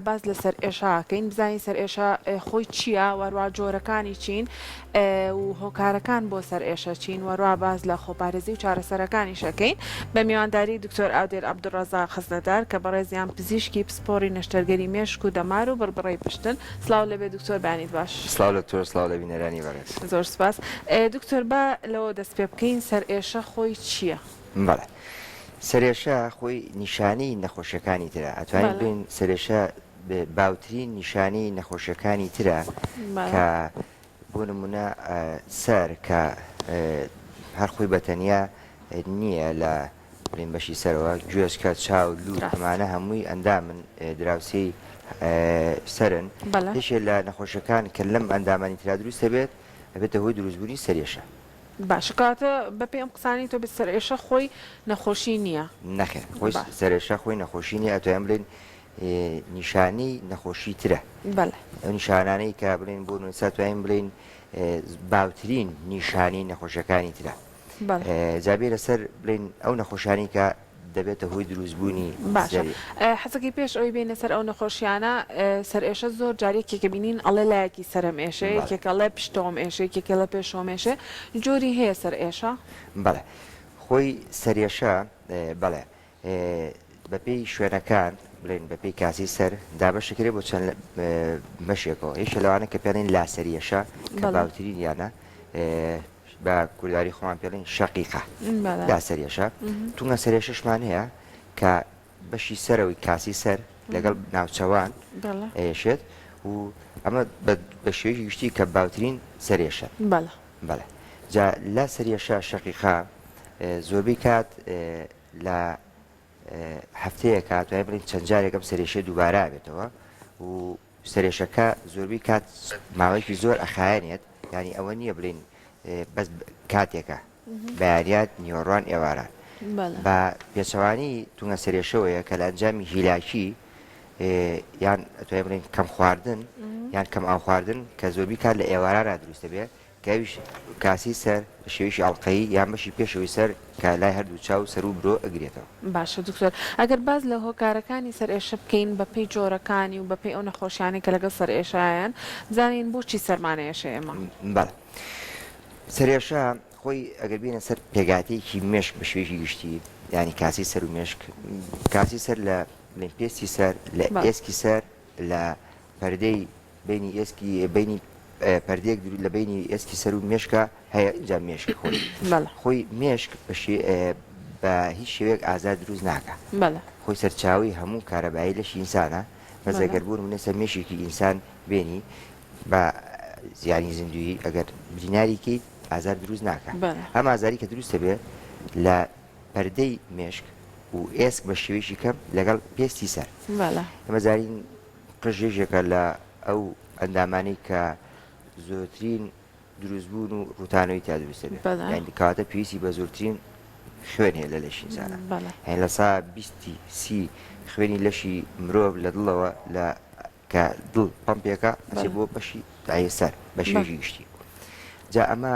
باس لە سەرئێشە ئەکەین بزانین سەرئێشە خۆی چییە وەروا جۆرەکانی چین و هۆکارەکان بۆ سەرئێشە چین وەروا باس لە خۆپارێزی و چارەسەرەکانیش ئەکەین بە میوانداری دکتۆر ئاودێر عەبدولڕەزاق خزنەدار کە بەڕێزیان پزیشکی پسپۆڕی نەشتەرگەری مێشک و دەمار و بڕبڕەی پشتن. سڵاو لێبێ دکتۆر بەیانیت باش. سڵاو لە تۆش سڵاو لە بینەرانی بەڕێز. زۆر سوپاس. دکتۆر با لەوە دەست پێ بکەین سەرئێشە خۆی چییە؟ بەڵێ. سەرئێشە خۆی نیشانەی نەخۆشیەکانی ترە. ئەتوانین بڵێین سەرئێشە باوترین نیشانەی نەخۆشیەکانی ترە کە بۆ نمونە سەر کە هەر خۆی بە تەنیا نییە لە بڵێین بەشی سەرەوە، گوێچکە، چاو، لووت ئەمانە هەمووی ئەندامن دراوسێی سەرن. یەکێ لە نەخۆشیەکان کە لەم ئەندامانی ترا دروست دەبێت ئەبێتە هۆی دروستبوونی سەرئێشە. باشە کەواتە بەپێی ئەم قسانەی تۆ بێت سەرئێشە خۆی نەخۆشی نییە؟ نەخێر خۆی سەرئێشە خۆی نەخۆشی نییە ئەتوانین بڵێین نیشانەی نەخۆشی ترە. بەڵێ. ئەو نیشانانەی کە بڵێین بۆ نمونە توانین بڵێین باوترین نیشانەی نەخۆشیەکانی ترە. بەڵێ. جا بێ لەسەر بڵێین ئەو نەخۆشیانەی کە دەبێتە هۆی دروستبوونی باشە زەری. حەزەکەی پێش ئەوەی بێینە سەر ئەو نەخۆشیانە سەرئێشە زۆر جار یەکێکە بینین ئەڵێ لایەکی سەرم ئێشێ بەڵێ. یەکێک ئەڵێ پشتەوەم ئێشێ یەکێک ئەڵێ پێشەوەم ئێشێ جۆری هەیە سەرئێشە؟ بەڵێ خۆی سەرێشە بەڵێ بەپێی شوێنەکان بڵێن بەپێی کاسی سەر دابەشەکرێ بۆ چەند بەشێکەوە یەکێ لەوانە کە پێڵین لاسەریەشە کە باوترینیانە بە کورداری خۆمان پێڵین شەقیقە لاسەریەشە تونگە سەرێشەشمان هەیە کە بەشی سەرەوەی کاسی سەر لەگەڵ ناوچەوان ئێشێت و ئەمە بە شێوەیەکی گشتی کە باوترین سەرێشە بەڵێ جا لا سەریەشە شەقیقە زۆربەی کات لە هەفتەیەکا توانین بڵێین چەند جارێک ئەم سەرێشەیە دووبارە ئەبێتەوە و سەرێشەکە زۆربەی کات ماوەیەکی زۆر ئەخایەنێت یانی ئەوە نییە بڵێین بەس کاتێکە بەیانیات نیوەڕوان ئێواران بە پێچەوانی تونگە سەرێشەوەیە کە لە ئەنجامی هیلاکی یان توانین بڵێین کەم خواردن یان کەم ئاو خواردن کە زۆربەی کات لە ئێوارانە دروست دەبێت کە ئەویش کاسەی سەر بە شێوەیەکی ئەڵقەیی یان بەشی پێشەوەی سەر کە لای هەردوو چاو سەر و برۆ ئەگرێتەوە. باشە دکتۆر ئەگەر باس لە هۆکارەکانی سەرئێشە بکەین بە پێی جۆرەکانی و بە پێی ئەو نەخۆشیانەی کە لەگەڵ سەرئێشەیان بزانین بۆچی سەرمان ئێشێ ئێمە؟ بەڵێ سەرئێشە خۆی ئەگەر بێینە سەر پێکهاتەیەکی مێشک بە شێوەیەکی گشتی یانی کاسەی سەر و مێشک کاسەی سەر لە پێستی سەر لە ئێسکی سەر لە پەردەی بەینی ئێسکی بەینی پەردەیەک دروست لە بەینی ئێسکی سەر و مێشکا هەیە ئینجا مێشک خۆی بەڵێ. خۆی مێشک بە شێ بە هیچ شێوەیەک ئازار دروست ناکا بەڵێ. خۆی سەرچاوەی هەموو کارەبایی لەشی ئینسانە بەس بەڵێ. ئەگەر بۆ نمونە سەر مێشێکی ئینسان بێنی بە زیانی زیندوویی ئەگەر بریناری کەیت ئازار دروست ناکا بەڵێ. ئەم ئازاری کە دروست دەبێ لە پەردەی مێشک و ئێسک بە شێوەیەکی کەم لەگەڵ پێستی سەر بەڵێ. ئێمە زانین قژ یەکێکە لە ئەو ئەندامانەی کە زۆرترین دروستبوون و ڕووتانەوەی تیا دروست دەبێت بەڵێ. یانی کەواتە پێویستی بە زۆرترین خوێن هەیە لە لەشی ئینسانا بەڵێ. یانی لە سا بیستی سی خوێنی لەشی مرۆڤ لە دڵەوە لە کە دڵ پەمپێکە ئەچێ بەڵێ. بۆ بەشی دایە سەر بە بەڵێ. شێوەیەکی گشتی جا ئەمە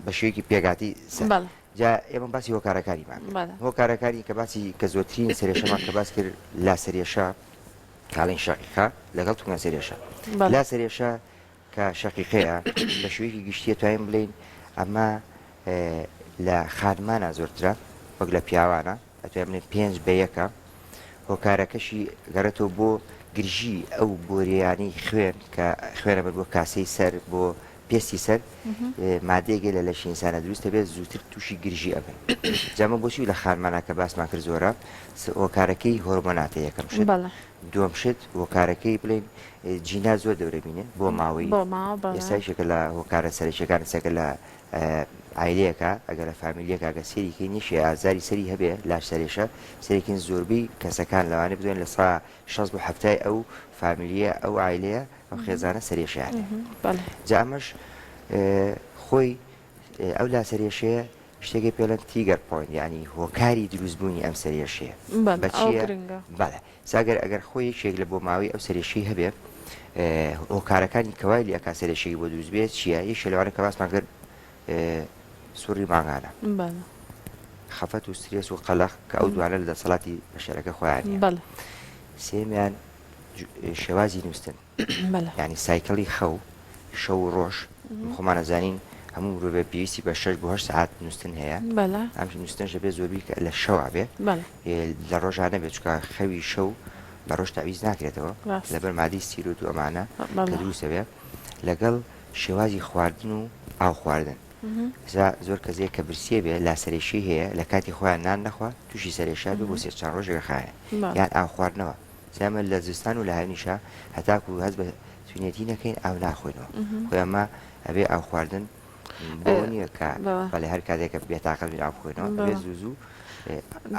بە شێوەیەکی پێکهاتەی سەر بەڵێ. جا ئێمە باسی هۆکارەکانیمان کرد بەڵێ. هۆکارەکانی کە باسی کە زۆرترین سەرێشەمان کە باس کرد لا سەرێشە کاڵین شەقیقە لەگەڵ تونگە سەرێشە بەڵێ. لا سەرێشە کە شەقیقەیە بە شێوەیەکی گشتیە توانین بڵێین ئەمە لە خانمانە زۆرترە وەک لە پیاوانە ئەتوانین بڵێین پێنج بە یەکە هۆکارەکەشی گەڕێتەوە بۆ گرژی ئەو بۆریانەی خوێن کە خوێنە بەر بۆ کاسەی سەر بۆ پێستی سەر مادەیەک لە لەشی ئینسانە دروست دەبێت زووتر تووشی گرژی ئەبن جا ئەمە بۆچی لە خانمانە کە باسمان کرد زۆرە هۆکارەکەی هۆرمۆناتە یەکەم شت دووەم شت هۆکارەکەی بڵێین جینا زۆر دەورە بینێ بۆ ماوەی ئێستا یەکێکە لە هۆکارە سەرەکیەکان سەگە لە عایلەیەکە ئەگەر لە فامیلیەکە ئەگەر سەیری کەین یەکێ ئازاری سەری هەبێ لاش سەرێشە سەیرکەین زۆربەی کەسەکان لەوانەیە بتوانین لە سا 60 بۆ حەفتای ئەو فامیلیە ئەو عایلەیە ئەو خێزانە سەرێشەیان هەیە جا ئەمەش خۆی ئەو لاسەرێشەیە شتێکی پێڵێن trigger point یعنی هۆکاری دروستبوونی ئەم سەرێشەیە بەچیە بەڵێ ساگەر ئەگەر خۆی یەکێک لە بۆماوەی ئەو سەرێشەی هەبێ هۆکارەکانی کەوای لێ ئەکا سەرێشەی بۆ دروست بێت چییە یەکێ لەوانە کە باسمان کرد سوڕی مانگانە خەفەت و سترێس و قەلەق کە ئەو دوانە لە دەسەڵاتی بەشەرەکە خۆیان نیە. سێیەمیان شێوازی نووستن یانی cycle ی خەو شەو و ڕۆژ خۆمان ئەزانین هەموو مرۆڤێ پێویستی بە 6 بۆ 8 سعات نووستن هەیە ئەم نووستنەش دەبێت زۆربی لە شەوا بێ لە ڕۆژانە بێت چونکە خەوی شەو لە ڕۆژ تەعویز ناکرێتەوە لەبەر مادەی ستیرۆید و ئەمانە کە دروستە بێ لەگەڵ شێوازی خواردن و ئاو خواردن ئێستا زۆر کەس هەیە کە برسیە بێ لاسەرێشەی هەیە لە کاتی خۆیان نان نەخوا تووشی سەرێشە بێ بۆ سێ چەند ڕۆژێک خایە یان ئاو خواردنەوە ئێمە لە زستان و لە هاوینیشا هەتاکو هەست بە توینێتی نەکەین ئاو ناخۆینەوە خۆی ئەمە ئەبێ ئاو خواردن بۆ نییە کە بەڵێ هەر کاتێک کە بێتاقەت بین ئاو بخۆینەوە ئەبێ زوو زوو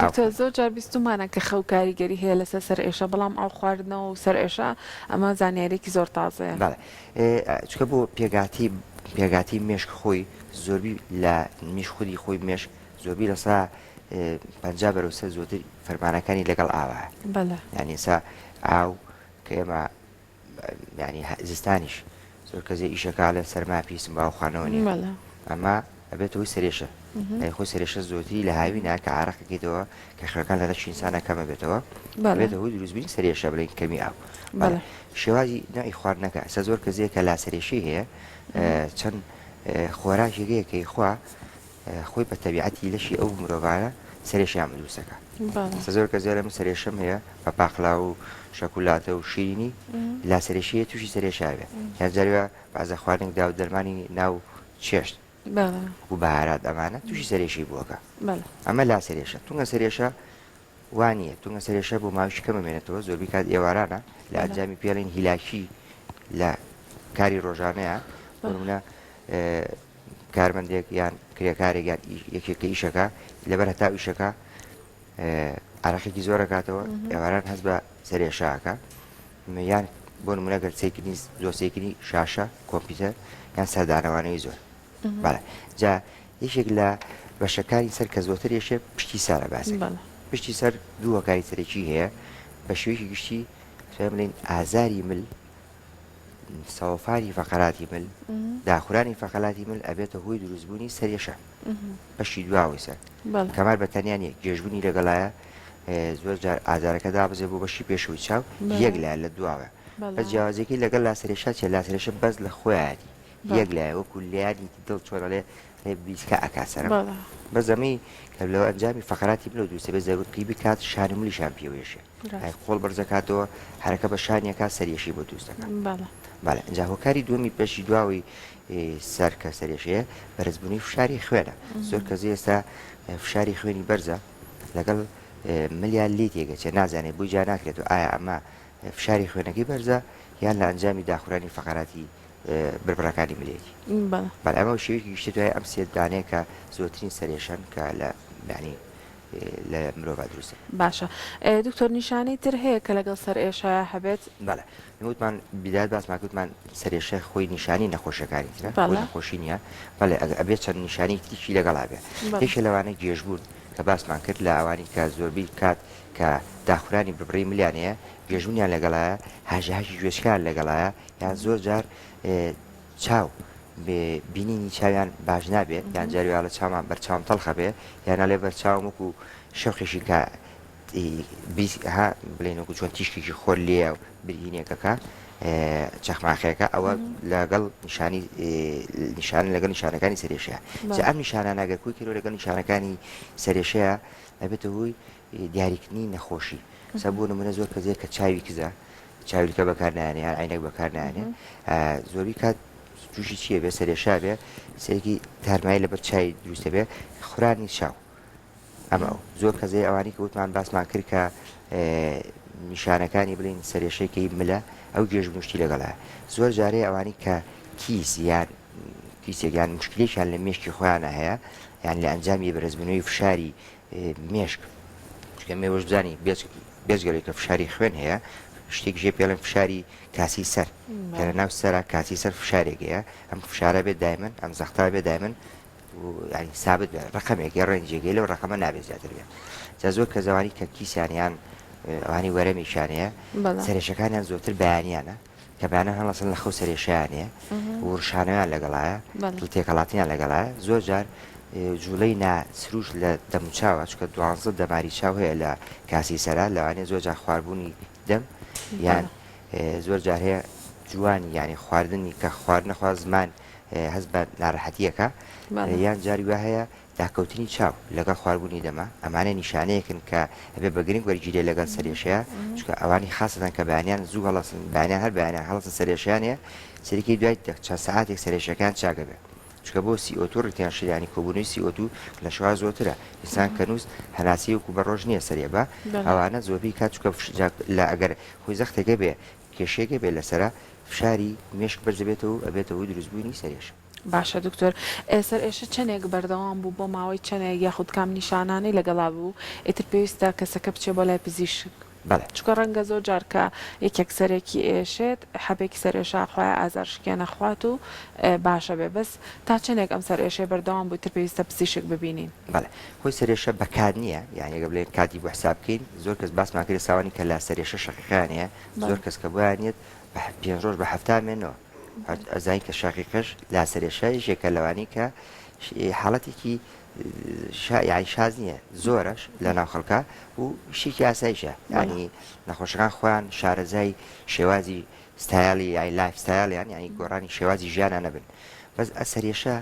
دکتۆر زۆر جار بیستومانە کە خەو کاریگەری هەیە لەسەر سەرئێشە بەڵام ئاو خواردنەوە و سەرئێشە ئەمە زانیاریەکی زۆر تازەیە. بەڵێ چونکە بۆ پێگاتی پێگاتی مێشک خۆی زۆربی لە میش خودی خۆی مێشک زۆربی لە سا 50 بەرەو سەر زۆرتر فەرمانەکانی لەگەڵ ئاوایە بەڵێ یعنی ئێستا ئاو کە ئێمە یعنی زستانیش زۆر کەسێ ئیشەکە لە سەرما پیسم باو خوانەوە نیە ئەمە ئەبێت هۆی سرێشە ئەی خۆی سرێشە زۆرتری لە هاوینە کە عراقەکەیتەوە کە خوێکان لە لەشی ئینسانە کەمە بێتەوە بێتە هۆی دروستبوونی سرێشە بڵێن کەمی ئاو شێوازی نوعی خواردنەکە سە زۆر کەسێک کە لاسەرێشی هەیە چەند خۆراکێک کە خوا خۆی بە تەبیعەتی لەشی ئەو مرۆڤانە سەرێشیان دروستەکە سە زۆر کە زیارە من سەرێشم هەیە بە پاقلاو و شەکولاتە و شیرینی لا سەرێشیە تووشی سەرێشاوێ یان جاروە بازە خواردنێک دا و دەرمانی ناو چێشت و بەهارات ئەمانە تووشی سەرێشی بووەکە ئەمە لا سەرێشە تونگە سەرێشە وانە تونگە سەرێشە بۆ ماویش کەمە مێنێتەوە زۆربی کات ئێوارانە لە ئەنجامی پێڵین هیلاکی لە کاری ڕۆژانەیە بۆ نمونە کارمەندێک یان کرێکارێک یان یەکێک کە ئیشەکە لەبەر هەتاو ئیشەکە عراقێکی زۆرەکاتەوە ئێواران هەست بە سەرێشاکە یان بۆ نمونە گەر سەیرکردنی زۆر سەیرکردنی شاشە کۆمپیوتەر یان سەردانەوانەوەی زۆر بەڵێ جا یەکێک لە بەشەکانی سەر کە زۆرتر یەشێ پشتی سەرە باسێک پشتی سەر دوو هۆکاری سەرەکی هەیە بە شێوەیەکی گشتی بڵێن ئازاری مل سەوەفانی فەقەراتی مل، داخورانی فەقەلاتی مل ئەبێتە هۆی دروستبوونی سەرێشە بەشی دواوەی سەر کەمار بە تەنیا نیە گێژبوونی لەگەڵایە زۆر جار ئازارەکە دابزێ بۆ بەشی پێشەوەی چاو یەک لایە لە دواوە بە جیاوازیەکەی لەگەڵ لاسەرێشا چیە لاسەرێشە بەس لە خۆیەتی یەک لایە وەکو لیانی دڵ چۆن ئەڵێ بیسکە ئەکا سەرم بەس ئەمەی کە لەوە ئەنجامی فەقەراتی ملەوە دروستە بێ زەرورقی بکات شان و ملیشان پێوەیەشێ ئەی قۆڵ بەرزەکاتەوە حرەکە بە شانیەکە سەریەشی بۆ دروست دەکات بەڵێ ئینجا هۆکاری دووەمی بەشی دواوەی سەر کە سەرێشەیە بەرزبوونی فشاری خوێنە زۆر کەس ئێستا فشاری خوێنی بەرزە لەگەڵ ملیان لی تێگەچێ نازانێت بۆی جا ناکرێت و ئایا ئەمە فشاری خوێنەکەی بەرزە یان لە ئەنجامی داخورانی فەقەراتی بربڕەکانی ملێتی بەڵێ ئەمە شێوەیەکی گشتی دوای ئەم سێ دانەیە کە زۆرترین سەرێشەن کە لە یعنی لە مرۆڤا دروست دەبن. باشە دکتۆر نیشانەی تر هەیە کە لەگەڵ سەرئێشەیا هەبێت؟ بەڵێ وتمان بیدایەت باسمان کرد وتمان سەرئێشە خۆی نیشانەی نەخۆشیەکانی ترە خۆی نەخۆشی نییە بەڵێ ئەبێت چەند نیشانەی تریشی لەگەڵا بێ یەکێ لەوانە گێژبوون کە باسمان کرد لە ئەوانی کە زۆربەی کات کە داخورانی بربڕی ملیان هەیە گێژبوونیان لەگەڵایە هاژەهاژی گوێچکەیان لەگەڵایە یان زۆر جار چاو بینینی چاویان باش نابێ یان جاری وا لە چاومان بەرچاوم تەڵخە بێ یان ئەڵێ بەرچاوم وەکو شەوقێکی کە ها بڵێن وەکو چۆن تیشکێکی خۆر لێیە و برینێکەکە چەخماخەکە ئەوە لەگەڵ نیشانی نیشان لەگەڵ نیشانەکانی سەرێشەیە جا ئەم نیشانانە ئەگەر کۆی کردەوە لەگەڵ نیشانەکانی سەرێشەیە ئەبێتە هۆی دیاریکردنی نەخۆشی سە بۆ نمونە زۆر کەسێک کە چاوی کزە چاویلکە بەکار نایەنێ یان عینەک بەکار نایەنێ زۆربەی کات تووشی چییە بێ سەرێشا بێ سەرێکی تارمایی لەبەر چای دروستە بێ خورانی چاو ئەمە ئەو زۆر کەزەی ئەوانی کە وتمان باسمان کرد کە نیشانەکانی بڵین سەرێشەکەی ملە ئەو گێژبوونشتی لەگەڵە زۆر جارێ ئەوانی کە کیس یان کیسێک یان مشکلێکیان لە مێشکی خۆیانە هەیە یان لە ئەنجامی بەرزبوونەوەی فشاری مێشک چونکە مێوەش بزانی بێجگە لەوەی کە فشاری خوێن هەیە شتێک ژێ پێڵێن فشاری کاسی سەر کە لە ناو سەرا کاسی سەر فشارێک هەیە ئەم فشارە بێت دایمەن ئەم زەختا بێت دایمەن ینی سابت بێت ڕقمێک یا range ێک لەو ڕقەمە نابێت زیاتر بێت جا زۆر کە زەوانی کە کیسیان یان ئەوانی وەرەمیشیان هەیە سەرێشەکانیان زۆرتر بەیانیانە کە بەیانیان هەڵەسن لە خەو سەرێشەیان هەیە و ڕشانەوەیان لەگەڵایە دڵ تێکەڵاتنیان لەگەڵایە زۆر جار جوڵەی نا سروشت لە دەموچاوە چونکە دوانزە دەماری چاو هەیە لە کاسی سەرا لەوانەیە زۆر جار خواربوونی. دەم یان زۆر جار هەیە جوانی یانی خواردنی کە خواردنە خوا زمان هەست بە ناڕەحەتیەکە یان جاری وا هەیە داکەوتنی چاو لەگەڵ خواربوونی دەمە ئەمانە نیشانەیەکن کە ئەبێ بە گرنگ وەرگیرێ لەگەڵ سەرێشەیە چونکە ئەوانی خاسەتەن کە بەیانیان زوو هەڵەسن بەیانیان هەر بەیانیان هەڵەسن سەرێشەیان هەیە سەرێکی دوای چەند سەعاتێک سەرێشەکان چاکەبێ چونکە بۆ CO2 retention یانی کۆبوونەوەی CO2 لە شەوا زۆرترە ئینسان کە نووست هەناسەی وەکو بە ڕۆژ نییە سەرێ بە ئەوانە زۆربەی کات چونکە لە ئەگەر خۆی زەختێکە بێ کێشەیەکە بێ لەسەرە فشاری مێشک بەرزەبێتەوە و ئەبێتە هۆی دروستبوونی سەرێشە. باشە دکتۆر سەرئێشە چەنێک بەردەوام بوو بۆ ماوەی چەنێک یاخود کام نیشانانەی لەگەڵا بوو ئیتر پێویستە کەسەکە بچێ بۆ لای پزیشک؟ بەڵێ. چونکە ڕەنگە زۆر جار کە یەکێک سەرێکی ئێشێت حەبێکی سەرئێشە ئەخوایە ئازار شکێنە خوات و باشە بێ بەس تا چەنێک ئەم سەرئێشەیە بەردەوام بوو ئیتر پێویستە پزیشک ببینین؟ بەڵێ خۆی سەرئێشە بە کات نییە یانی ئەگەر بڵێین کاتی بۆ حساب بکەین زۆر کەس باسمان کرد ساوانی کە لە سەرئێشە شەقیقەیان هەیە زۆر کەس کە بۆیان یەت بە پێنج ڕۆژ بە هەفتە ئەمێنەوە ئەزانین کە شەقیقەش لاسەرئێشە یەکێکە لەوانەی کە حاڵەتێکی یانی شاز نییە زۆرەش لە ناو خەڵکە و شتێکی ئاساییشە ینی نەخۆشەکان خۆیان شارەزای شێوازی ستایلی یای lifestyle یان ینی گۆڕانی شێوازی ژیانە نەبن بەس ئەسەرێشە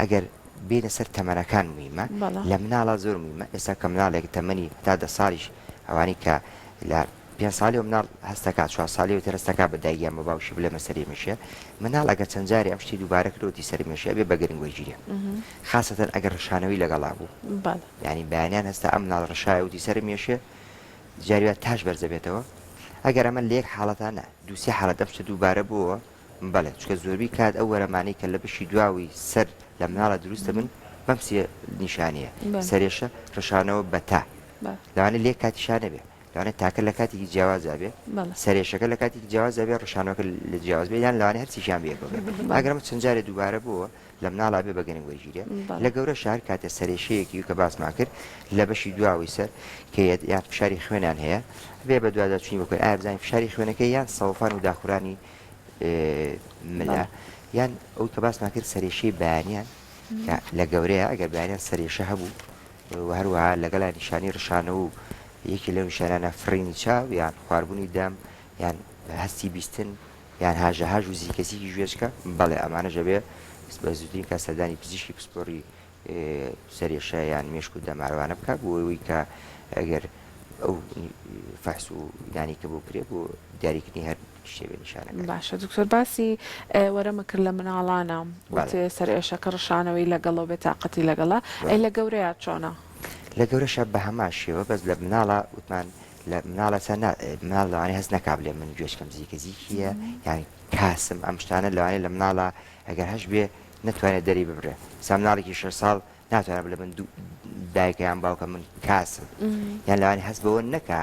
ئەگەر بینە سەر تەمەنەکان مویمە لە مناڵا زۆر مویمە ئێستا کە مناڵێک تەمەنی تا دە ساڵیش ئەوانی کە لە پێنج ساڵیەوە مناڵ هەستەکات چوار ساڵیەوە تر هەستەکا بە دایک یان بە باوکی بلێ من سەری مێشێ مناڵ ئەگەر چەند جارێ ئەم شتی دووبارە کردەوە سەری مێشێ ئەبێ بە گرنگ وەرگیرێ خاسەتەن ئەگەر ڕشانەوەی لەگەڵا بوو یانی بەیانیان هەستا ئەم مناڵ ڕشایە وتی سەرم مێشێ جاری وا تاش بەرزەبێتەوە ئەگەر ئەمە لە یەک حاڵەتا نا دوو سێ حاڵەت ئەم شتە دووبارە بووەوە بەڵێ چونکە زۆربەی کات ئەو وەرەمانەی کە لە بەشی دواوەی سەر لە مناڵە دروست دەبن بەم سێ نیشانەیە سەرێشە ڕشانەوە بە تا لەوانەیە لە یەک کاتیشا نەبێ لەوانەیە تاکە لە کاتێکی جیاوازا بێ سەرێشەکە لە کاتێکی جیاوازا بێ ڕشانەوەکە لە جیاواز بێ یان لەوانەیە هەرسێکیان بەیەکەوە بێ ئەگەر ئەمە چەند جارێ دووبارە بووە لە مناڵا بێ بە گەنگ وەرگیرێ لە گەورە شار کاتێ سەرێشەیەکی کە باسمان کرد لە بەشی دواوەی سەر کە یەت یان فشاری خوێنیان هەیە بێ بە دواداچوونی بکەین ئایا بزانین فشاری خوێنەکەی یان سەوفان و داخورانی ملە یان ئەو کە باسمان کرد سەرێشەی بەیانیان کە لە گەورەیە ئەگەر بەیانیان سەرێشە هەبوو و هەروەها لەگەڵا نیشانەی ڕشانەوە و یەکێ لەو نیشانانە فڕینی چاو یان خواربوونی دەم یان هەستی بیستن یان هاژەهاژ و زیکەزیکی گوێچکە، بەڵێ ئەمانەش ئەبێ بە زووترین کات سەردانی پزیشکی پسپۆڕی سەرێشە یان مێشک و دەمارەوانە بکات بۆ ئەوەی کە ئەگەر ئەو فەحس و دانی کە بۆ کرێ بۆ دیاریکردنی هەر شتێ بێ نیشانەکانی. باشە دکتۆر باسی وەرەمە کرد لە مناڵانە وت سەرئێشەکە ڕشانەوەی لەگەڵە و بێتاقەتی لەگەڵە ئەی لە گەورەیا چۆنە؟ لە گەورەشا بە هەمان شێوە بەس لە مناڵا وتمان لە مناڵە چە نا مناڵ لەوانەیە هەست نەکا بلێ من گوێچکەم زیکە زیکیە یان کاسم ئەم شتانە لەوانەیە لە مناڵا ئەگەر هەش بێ نەتوانێت دەری ببرێ سا مناڵێکی شەش ساڵ ناتوانێت بڵێ من دایکە یان باوکە من کاسم یان لەوانەیە هەست بەوە نەکا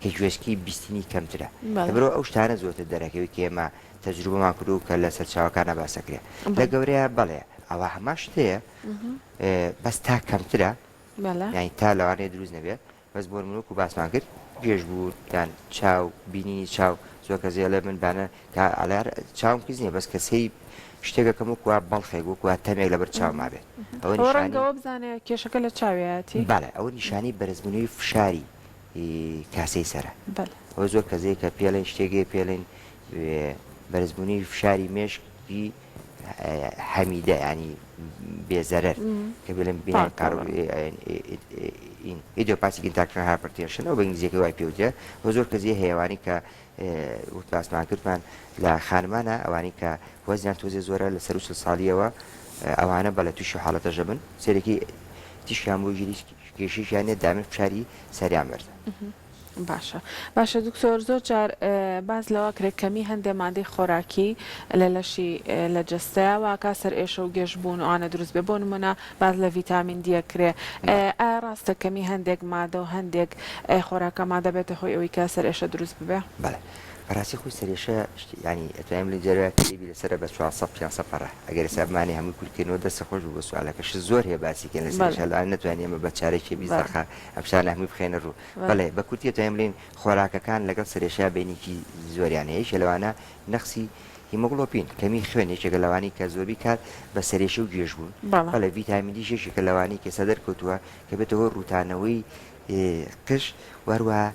کە گوێچکەی بیستنی کەمترە لەبەرئەوە ئەو شتانە زۆرتر دەرەکەوێت کە ئێمە تەجروبەمان کردووە و کە لە سەرچاوەکانە باسەکرێ لە گەورەیە بەڵێ ئەوە هەمان شتەیە بەس تا کەمترە یانی تا لەوانەیە دروست نەبێت بەس بۆ نمونە وەکو باسمان کرد گێژ بوون یان چاو بینینی چاو زۆر کەس ئەڵێ من بانە کە ئەڵێ هەر چاوم کز نییە بەس کە سەیری شتێک ئەکەم وەکو وا بەڵخێک وەکو وا تەمێک لەبەر چاوما بێت ئەوە ئەوە نیشانەی ڕەنگە وابزانێ کێشەکە لە چاویایەتی. بەڵێ ئەوە نیشانەی بەرزبوونەوەی فشاری کاسەی سەرە بەلێ. ئەوە زۆر کەس هەیە کە پێڵێن شتێک هەیە پێڵێن بەرزبوونەوەی فشاری مێشک ی حەمیدە یانی بێ زەرەر کە بڵێن benign idiopathic intracranial hypertension ئەو بە ئینگلیزیەکەی وای پێوترێ و زۆر کەس هەیە ئەوانەی کە وت باسمان کردمان لە خانمانە ئەوانەی کە وەزنیان تۆزێ زۆرە لە سەر 40 ساڵیەوە ئەوانە بەڵێ تووشی حاڵەتەشە بن سەرێکی تیشکیان بۆ گیری کێشێکیان نیە دامن فشاری سەریان بەرزە. باشە باشە دکتۆر زۆر جار باس لەوە کرێت کەمی هەندێ مادەی خۆراکی لە لەشی لە جەستەیا واکا سەرئێشە و گێژ بوون و ئەوانە دروست بێ بۆ نمونە باس لە ڤیتامین دی ئەکرێ ئایا ڕاستە کەمی هەندێک مادە و هەندێک خۆراکە مادە بێتە هۆی ئەوەی کە سەرئێشە دروست ببێ؟ بەڵێ بەڕاستی خۆی سەرئێشە یانی ئەتوانین بڵێین جارێ وایە کتێبی لەسەرە بە 400 500 پەڕە ئەگەر ئێستا بمانەوێ هەمووی کورت کەینەوە دەستت خۆش بوو بۆ سوالەکە شت زۆر هەیە باسی کەین لە سەرئێشە لەوانەیە نەتوانین ئێمە بە چارەکێ 20 دەقە ئەم شتانە هەمووی بخەینە ڕوو بەڵێ بە کورتی ئەتوانین بڵێین خۆراکەکان لەگەڵ سەرئێشەیا بەینێکی زۆریان هەیە، یەکێ لەوانە نەقسی هیمۆگڵۆپین، کەمی خوێن، یەکێکە لەوانەی کە زۆربەی کات بە سەرئێشە و گێژبوون. بەڵێ ڤیتامین دیش یەکێکە لەوانەی کە ئێستا دەرکەوتووە کە بێتە هۆی ڕووتانەوەی قژ و هەروەها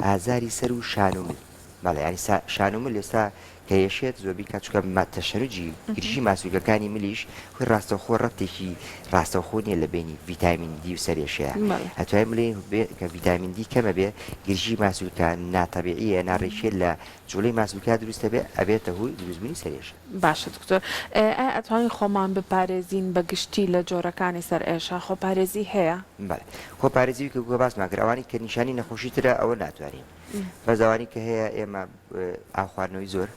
ئازاری سەر و شان و مل. بەڵێ یانی سا شان و مل ئێستا کە یەشێت زۆربەی کات چونکە ما تەشەنوجی گرژی ماسولکەکانی ملیش خۆی ڕاستەوخۆ ڕەبتێکی ڕاستەوخۆ نییە لە بەینی ڤیتامین دی و سەرێشەیە بەڵێ. ئەتوانین بڵێین بێ کە ڤیتامین دی کەمە بێ گرژی ماسولکە ناتەبیعیە ناڕێکیە لە جوڵەی ماسولکە دروست ئەبێ ئەبێتە هۆی دروستبوونی سەرێشە. باشە دکتۆر ئایا ئەتوانین خۆمان بپارێزین بە گشتی لە جۆرەکانی سەرئێشە خۆپارێزی هەیە؟ بەڵێ خۆپارێزی کە باسمان کرد ئەوانەی کە نیشانەی نەخۆشی ترە ئەوە ناتوانین بەس ئەوانەی کە هەیە ئێمە ئاو خواردنەوەی زۆر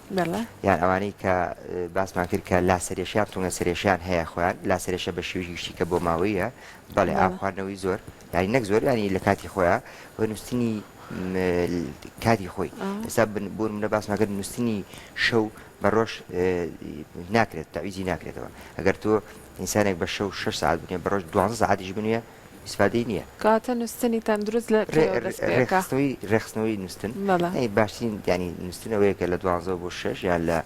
یان ئەوانەی کە باسمان کرد کە لاسەرێشیان تونگە سەرێشیان هەیە خۆیان لاسەرێشە بە شێوەی گشتی کە بۆ ماوەیە بەڵێ ئاو خواردنەوەی زۆر یانی نەک زۆر ینی لە کاتی خۆیان و نووسنی کاتی خۆی ئێستا بۆ منە باسمان کرد نووسنی شەو بە ڕۆژ ناکرێت تەعویزی ناکرێتەوە ئەگەر تۆ ئینسانێک بە شەو 6 ساعت بنێ بە ڕۆژ 12 ساعتیش بنوێ ئیسفادەی نییە. کەواتە نوستنی تەندروست لە کەیەوە دەست پێ ئەکا؟ ڕێکخستنەوەی ڕێکخستنەوەی نوستن یانی باشترین یانی نوستن ئەوەیە کە لە دوانزەوە بۆ شەش یان لە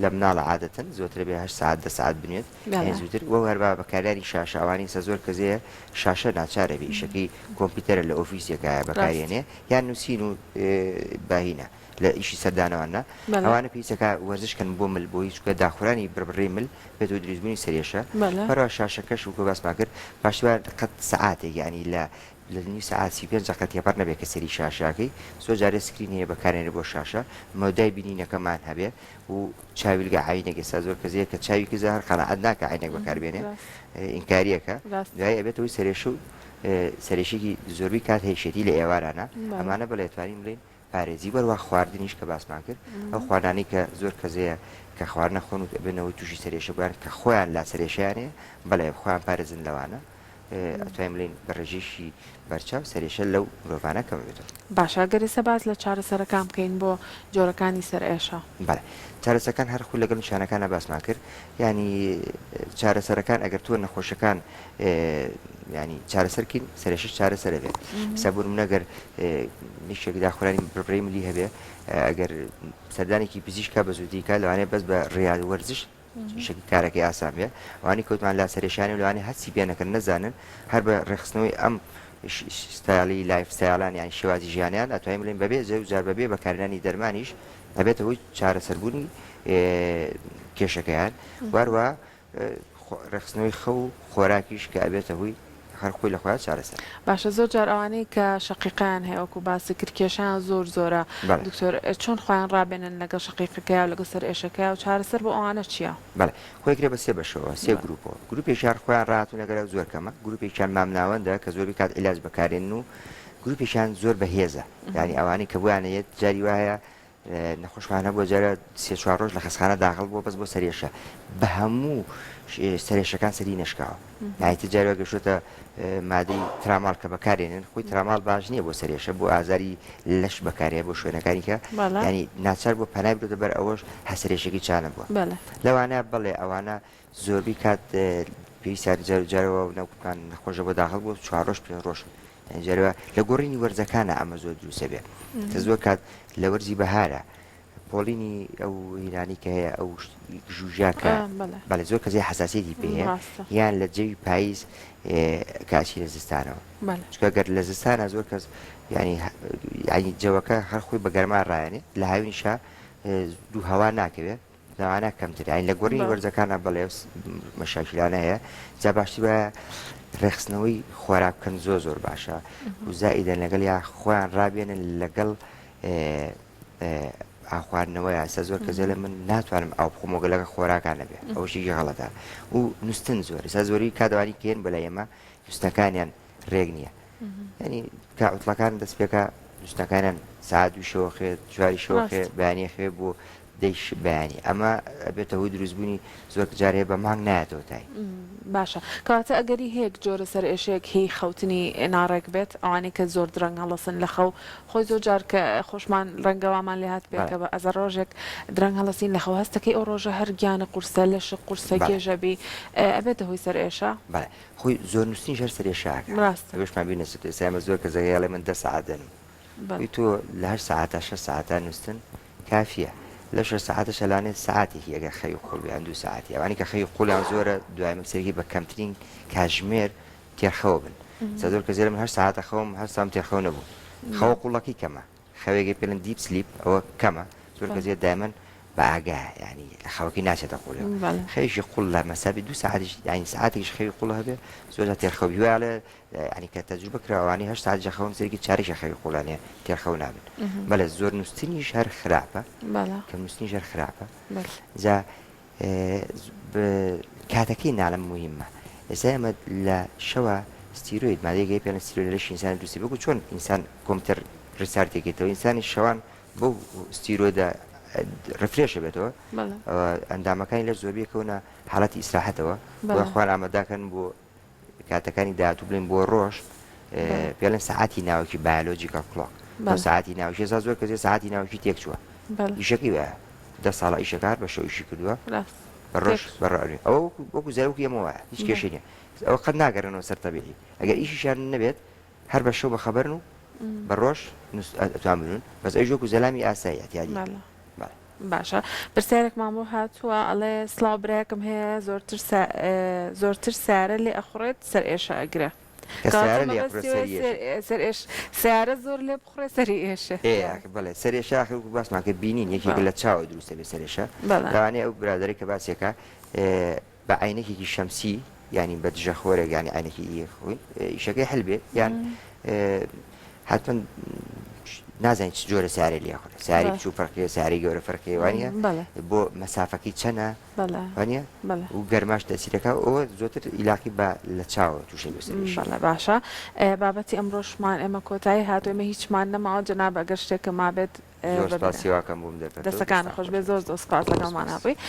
لە مناڵە عادەتەن زۆترە بێ هەشت سەعات دە سەعات بنوێت یانی زووتر وە هەروا بەکارهێنانی شاشە ئەوانەی ئێستا زۆر کەس هەیە شاشە ناچارە بێ ئیشەکەی کۆمپیوتەرە لە ئۆفیسێکایە بەکارێنێ یان نووسین و باهینە لە ئیشی سەردانەوان نا ئەوانە پێویستەکە وەرزش کەن بۆ مل بۆی چونکە داخورانی بڕبڕەی مل بێت و دروستبوونی سەرێشە هەروە شاشەکەش وەکو باسمان کرد باشتر وایە قەت سەعاتێک یانی لە لە نیو سەعات 35 دەقە تێپەڕ نەبێت کە سەری شاشەکەی زۆر جارێ screen هەیە بەکارێنێ بۆ شاشە مەودای بینینەکەمان هەبێ و چاویلگە عینێک ئێستا زۆر کەس هەیە کە چاوی کزە هەر قەناعەت ناکە عینێک بەکاربێنێ ئینکاریەکە دوای ئەبێتەوەی سەرێشە و سەرێشێکی زۆربەی کات هەیشێتی لە ئێوارانە ئەمانە بڵێ توانین بڵێین پارێزی وەروا خواردنیش کە باسمان کرد ئەو خواردانەی کە زۆر کەس هەیە کە خواردنە خۆن و ئەبنەوەی تووشی سەرێشە بوویان کە خۆیان لا سەرێشەیان هەیە بەڵێ خۆیان پارێزن لەوانە ئەتوانین بڵێین بە ڕێژەیەکی بەرچاو سەرێشە لەو مرۆڤانە کەم بێتەوە. باشە گەر ئێستا باس لە چارەسەرەکان بکەین بۆ جۆرەکانی سەرئێشە. بەڵێ چارەسەکان هەر خۆی لەگەڵ نیشانەکانا باسمان کرد یانی چارەسەرەکان ئەگەر تۆ نەخۆشەکان ینی چارەسەر کەین سەرێشەش چارەسەر ئەبێت ئێستا بۆ نمونە گەر نیشێک داخورانی بڕبڕەی ملی هەبێ ئەگەر سەردانێکی پزیشکا بە زووتری کا لەوانەیە بەس بە ڕیاد وەرزش شەکی کارەکەی ئاسان بێ ئەوانی کەوتمان لا سەرێشانی و لەوانەیە هەستی پێ نەکەن نەزانن هەر بە ڕێکخستنەوەی ئەم ستایلی life style ان یان شێوازی ژیانیان ئەتوانین بڵێین بەبێ زۆر جار بەبێ بەکارهێنانی دەرمانیش ئەبێتە هۆی چارەسەربوونی کێشەکەیان واروا ڕێکخستنەوەی خەو و خۆراکیش کە ئەبێتە هۆی هەر خۆی لە خۆیا چارەسەر. باشە زۆر جار ئەوانەی کە شەقیقەیان هەیە وەکو باست کرد کێشەیان زۆر زۆرە دکتۆر چۆن خۆیان ڕابێنن لەگەڵ شەقیقەکەیا و لەگەڵ سەرئێشەکەیا و چارەسەر بۆ ئەوانە چیە؟ بەڵێ خۆی ئەکرێ بە سێ بەشەوە سێ گروپەوە گروپێکیان خۆیان ڕاهاتوون لەگەڵ زۆر کەمە گروپێکیان مامناوەندە کە زۆربەی کات عیلاج بەکارێنن و گروپێکیان زۆر بەهێزە یانی ئەوانەی کە بۆیان ئەیەت جاری وایە نەخۆشمان هەبووە جارە سێ چوار ڕۆژ لە خەستخانە داخڵ بووە بەس بۆ سەرێشە بە هەموو سەرێشەکان سەری نەشکاوە نایتە جارە گەشتە مادەی تراماڵ کە بەکارێنن خۆی تراماڵ باش نییە بۆ سەرێشە بۆ ئازاری لەش بەکارەیە بۆ شوێنەکانی کە ینی ناچار بۆ پەنای برێتە بەر ئەوەش هەسرێشەکی چانە بووە لەوانە بڵێ ئەوانە زۆربەی کات پێویستیان جار جارەوە نەوکمان نەخۆشە بۆ داخڵ بۆ چوار ڕۆژ پێنج ڕۆژ یانی جارەوە لە گۆڕینی وەرزەکانە ئەمە زۆر دروستە بێ کە زۆر کات لە وەرزی بەهارە پۆڵینی ئەو هینانی کە هەیە ئەو ژوژاکە بەڵێ زۆر کەسی حساسیەتی پێ هەیە یان لە جەوی پاییز کاچی لە زستانەوە چونکە گەر لە زستانە زۆر کەس ینی ینی جەوەکە هەر خۆی بە گەرما ڕایەنێ لە هاوینیشا دوو هەوا ناکەوێت لەوانە کەمتر یانی لە گۆڕینی وەرزەکانە بەڵێ مەشاکیلانە هەیە جا باشتر وایە ڕێکخستنەوەی خۆراک بکەن زۆر زۆر باشە و زائیدەن لەگەڵ یا خۆیان ڕابێنن لەگەڵ ئاخواردنەوە یاسا زۆر کەزێ لە من ناتوانم ئاو بخۆمەوە لەگە خۆراکان نەبێ ئەو شتێکی غەڵەتە و نووسن زۆر ئێستا زۆری کادەوانی کێن بەلای ئێمە نووسنەکانیان ڕێک نییە یعنی کە عوتڵەکان دەست پێکە نووسنەکانیان ساعت دوو شەوە خێ چواری شەوە خێ بەیانی خێ بۆ دەی بەیانی ئەمە ئەبێتە هۆی دروستبوونی زۆر جار هەیە بە مانگ نایەتەوە تای. باشە کەواتە ئەگەری هەیە جۆرە سەرئێشەیەک هی خەوتنی ناڕێک بێت ئەوانەی کە زۆر درەنگ هەڵەسن لە خەو خۆی زۆر جار کە خۆشمان ڕەنگە وامان لێ هاتبێ کە بە ئەزە ڕۆژێک درەنگ هەڵەسین لە خەو هەستەکەی ئەو ڕۆژە هەر گیانە قورسە لەشت قورسە گێژە بی ئەبێتە هۆی سەرئێشە؟ بەڵێ خۆی زۆر نوستنیش هەر سەرئێشە ئەکا ڕاستە. ئەوێشمان بیر نەچێت ئێستا ئێمە زۆر کەس هەیە ئەڵێ من دە سەعات دەنوم خۆی تۆ لە هەشت سەعاتا شەش سەعاتا نوستن کافیە لەو شەش سەعاتەش ئەلانێ سەعاتێکی ئەگەر خەوی قوڵ بێ یان دوو سەعاتی ئەوانەی کە خەوی قوڵیان زۆرە دوای من سەرەکی بە کەمترین کاژمێر تێرخەوە بن سا زۆر کەس دەڵێ من هەشت سەعاتە خەوم هەستام تێرخەو نەبووم خەوە قوڵەکەی کەمە. خەوێکی پێ ئەڵێن deep sleep ئەوە کەمە زۆر کەس هەیە دایمەن بە ئاگایە یانی خەوەکەی ناچێتە قوڵیەوە خەوێکی قوڵ لە مەسافەی دوو سەعاتیش یانی سەعاتێکیش خەوی قوڵ هەبێ زۆر جار تێرخەو بی وایە یانی کە تەجروبە کراوە ئەوانەی هەشت سەعات خەون سەرێکی چارێکی خەوی قوڵیان هەیە تێرخەو نابن بەڵێ زۆر نووستنیش هەر خراپە کەم نووستنیش هەر خراپە جا کاتەکەی ناڵم موهیمە ئێستا ئێمە لە شەوە ستیرۆید مادەیەک هەیە پێڵێن ستیرۆید لە لەشی ئینسان دروستی وەکو چۆن ئینسان کۆمپیوتەر restart ێکێتەوە ئینسانی شەوان بەو ستیرۆیدە refresh بێتەوە ئەندامەکانی لەش زۆربەی کەونە حاڵەتی ئیسراحەتەوە بۆ خۆیان ئاماداکەن بۆ کاتەکانی داهاتوو بڵێن بۆ ڕۆژ پێڵێن سەعاتی ناوکی biological clock بۆ سەعاتی ناوکی ئێستا زۆر کەسێ سەعاتی ناوکی تێک چووە ئیشەکەی وایە دە ساڵە ئیشەکار بە شەو ئیشی کردووە بە ڕۆژ بە ڕۆژ ئەوە وەکو زەرەوەکی ئێمە وایە هیچ کێشەی نییە ئەوە قەت ناگەڕێنەوە سەر تەبیعی ئەگەر ئیشیشیان نەبێت هەر بە شەو بە خەبەرن و بە ڕۆژ ئەتوان بنوون بەس ئەویش وەکو زەلامی ئاسایی ئەتیادی باشە پرسیارێکمان بۆ هاتووە ئەڵێ سڵاو برایەکم هەیە زۆرتر زۆرتر سارە لێ ئەخوڕێت سەر ئێشە ئەگرە سیارە زۆر لێ بخڕێ سەری ئێشە بەڵێ سەرێشە آخر وەکو باسمان کرد بینین یەکێک لە چاوە دروستە بێ سەرێشە لەوانەیە ئەو برادەرەی کە باسێکە بە عەینەکێکی شەمسی یانی بە دژە خۆرێک یانی عەینەکی خۆی ئیشەکەی حل بێ یان حتمما نازانین چ جۆرە سارێ لێ خورێ ساری بچوو فەرقیە ساری گەورە فەرقیە وانە بۆ مەسافەکەی چەنە وانە و گەرماش تەسیرەکە ئەوە زۆتر ئیلاقی بە لە چاوە تووشە بەڵێ باشە بابەتی ئەمڕۆشمان ئێمە کۆتایی هاتو ئێمە هیچمان نەماوە جەناب ئەگەر شتێکە مابێت زۆر سپاس هیواکەم بووم دەرفەتەوە دەستەکان خۆش بێ زۆر زۆر سپاس لەگەڵمان هەبووی.